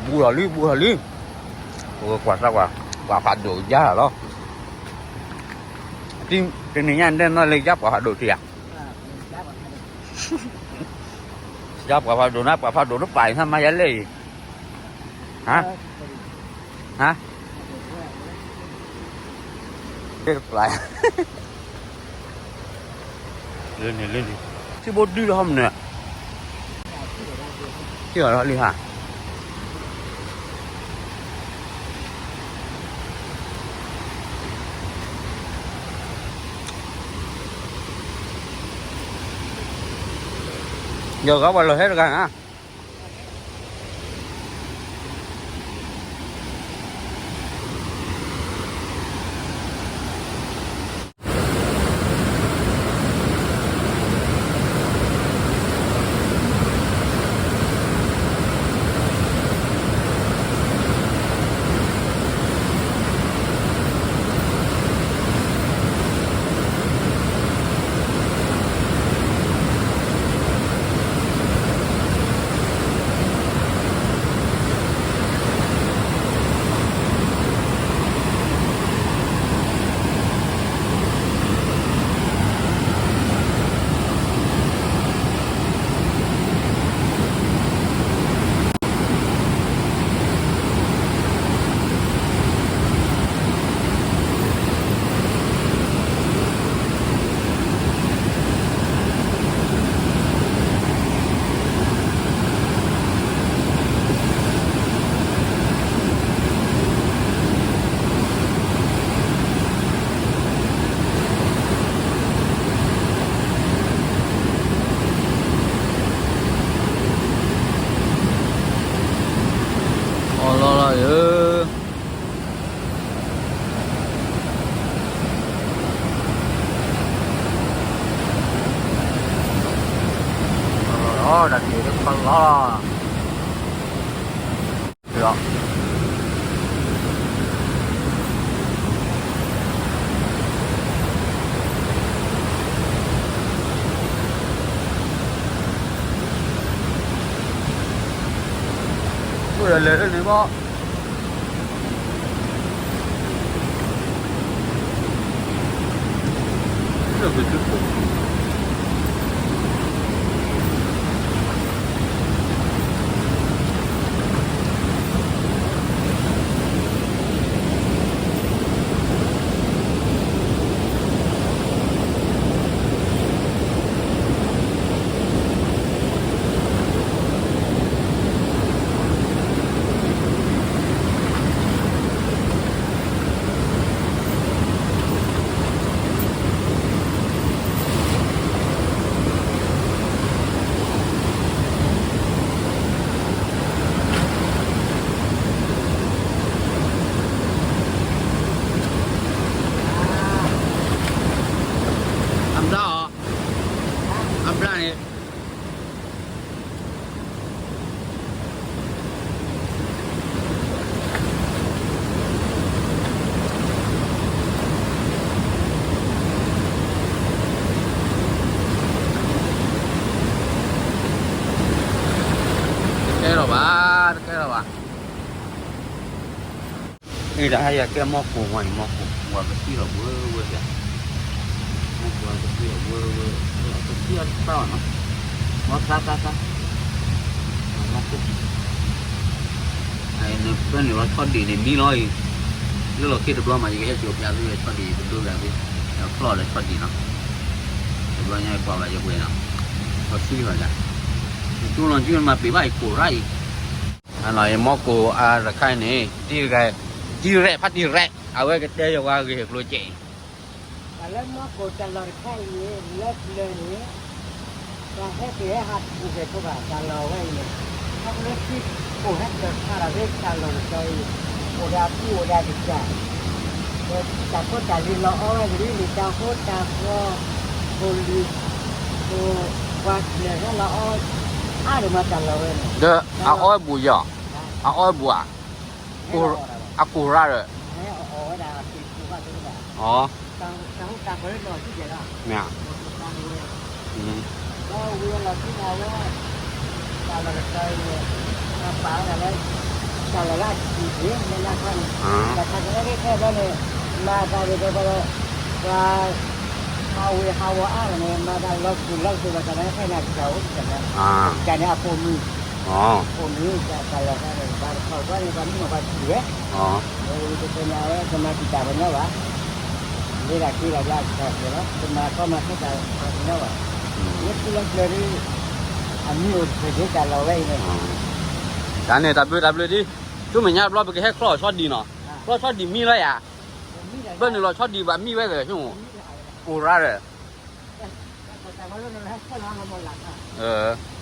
ဘူးထီၣ်လံ ဘူးထီၣ်လံ, ပကွၢ်သးကွၢ်, ပှၤဖးဒိၣ်ယါလီၤ, တနံၤညါဒဲနီၢ်လၢယါပှၤဖးဒိၣ်တံၢ်ဧါ, ယါပှၤဖးဒိၣ်နၤ ပှၤဖးဒိၣ်တပာ်အံၤ နမၤယၤလဲၣ်အံၤ, ဟါ, ဟါ, တပာ် လၢန့ၣ်လၢန့ၣ်, ထံဘိဒုလီၤဟီမနုၤ, ထံလီၤလံဟါ, ယဂၤပှၤလီၤဟဲတဂၤနၤ. အီၣ်လီၤလီၤဧၢ, အီၣ်လီၤလီၤ တၢ်တ့ၢ်တခီလီၤ, ဒီး အိၣ်ဒီးလဲၤလၢန့ၣ်ဘၣ်, အဘျါအီၤ, အဘျါန့ၣ် တကဲလီၤဘၣ်, တကဲလီၤဘၣ်. အ့ တဟါယၤကဲမီၢ်ကိၢ်ဝဲန့ၣ် မီၢ်ကိၢ် ဝဲကသံၣ်လီၤဝဲဝဲဒၣ်, မီၢ်ကိၢ်ဝဲကသံၣ်လီၤဝဲဝဲ, ကသံၣ်အီၤတသၣ်ဘၣ်နီၤ, မီၢ်သၣ်သၣ်သၣ်, မီၢ်ကိၢ်, နဖဲန့ၣ်ဝဲဆီဒံၣ်န့ၣ်မံလီၤအံၤ, လၢလီၢ်ခံတဘျီမး ယကဟဲစိာ်ဖျါသုဝဲဆီဒံၣ် ယကဒိဂၤသု, ယဖျီၣ်လၢဆီဒံၣ်နီၤ, တဘျီညါယကွၢ်ဘၣ်ယကွဲးနီၤ, ပှၤသံလီၤယၤ, ယကၠိလီၤကၠိမၤပ့ၤဘၣ်ယကိၢ်ရၣ်အံၤ အနီၤ ယမီၢ်ကိၢ်အါတခါန့ၣ် တံၢ်တဂၤ, တံၢ်ရဲၣ် ဖးတံၢ်ရဲၣ် အဝဲကတဲယဝဲဂ့ၢ်ကျိၤကဲးအံၤ, တၢ်လၢမီၢ်ကိၢ်တၢ်လီၢ်တခါအံၤန့ၣ် လၢပျၢၤန့ၣ် တၢ်ဟဲက့ၤဟဲဟးပူၤကဲၤဖိဘၣ် တၢ်လီၢ်ဝဲအံၤန့ၣ်, ခီဖျိထံခိၣ်ဟဲကၢၤဖးဒီးလၢတၢ်လီၢ်တတီၤအံၤ, အိၣ်ဒီးအပူၤအိၣ်ဒီးအကစၢ်, ဒီးတၢ်ဖိတၢ်လံၤလီၤအီဝဲကဒ်န့ၣ် တၢ်ဖိတၢ်ဃီ, ဖိလံၤ, ပှၤကျၢၤဟဲလီၤအီ, အါဒိၣ်မးတၢ်လီၢ်ဝဲန့ၣ်, ဒီးအအီဘူၣ်ယီၤ, အအီဘူၣ်ဧါ, အကိၢ်ရၣ်ဒီး, အီ, မ့ၢ်ဧါ, ဒီးဝံၤလီၤဆူန့ၣ်ဝဲ, တၢ်လီၢ်တတီၤအံၤန့ၣ်, ပာ်ဝဲဒၣ်လၢ, တၢ်လီၢ်လၢအထံၣ်န့ၣ် မ့ၢ်နၢ်ခါန့ၣ် တၢ်ခါကလဲခဲခဲဘျီန့ၣ် မၤသးဒ်သိးပှၤဒီး ပှၤ ဟးဝ့ၤဟးဝီၤအါမးန့ၣ် မၤသးလီၤခူၣ်လီၤစိၤဘၣ် တၢ်လၢခဲနၢ်ကစၢ်အိၣ်ကစၢ်န့ၣ် ကန့ၣ်အပိာ်မုၣ် ပိာ်မုၣ်တၢ်လီၢ်ခါန့ၣ် ဘၣ်တခီကွၢ်န့ၣ် ပှၤမုၣ်မးပှၤထံၣ်ဝဲ တကန့ၣ်အဝဲကမၤတံာ်တာ်ပှၤညီဘၣ် လ့တၢ်က့တၢ်ဘျါကစၢ်ကဲလီၤ ကမၤကီမၤခဲတၢ်ပှၤကညီဘၣ် လၢထူလၢကျၢၤဒ် အမံၤအိၣ်တဖျၢၣ်ဒ်တၢ်လီၢ်ဝဲအံၤန့ၣ် တၢ်န့ၣ်တၢ်ဘျုးတၢ်ဘျုးဒ် ဆူမဲာ်ညါဘျီပကဟဲချီၣ်ဆီဒံးနီၤ ချီၣ်ဆီဒံးမံလီၤယၤ ဘၣ်နုာ်လီၤဆီဒံးဘၣ်မံဝဲသ့ၣ် အိၣ်ရၣ်ဒီး အ